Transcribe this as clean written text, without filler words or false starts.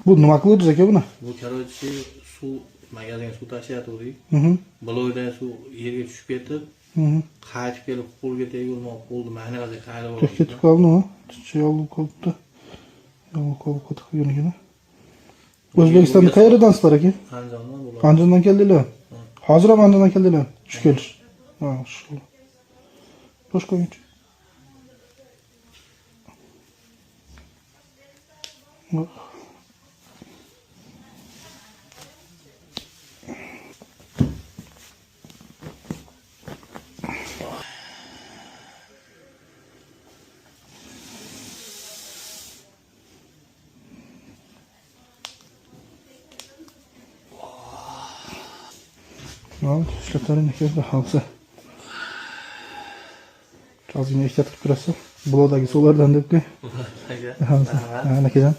Bu nima qiluvdingiz aka buni? Bu короче suv magazinga suv tashlayotgandik. Bloydan suv yerga tushib ketib, qaytib kelib qo'lga tegib qo'lni maynag'aga qayirib Teh ketib qoldimi? Tichi yolib qolibdi. Yolib qolib qotib qolgan ekan. O'zbekistonda qayerdansizlar aka? Andijondan bo'ladi. Andijondan keldinglar? Hozir ham Andijondan keldinglar? Shu kelish. Ha, shu. Bosh qo'yingchi. Al, ishlataring aka, xudo xohlasa. Ozgina ehtiyot qilib turasiz. Blokdagi suvlardan deb qo'y. Aka. Rahmat. Akajon.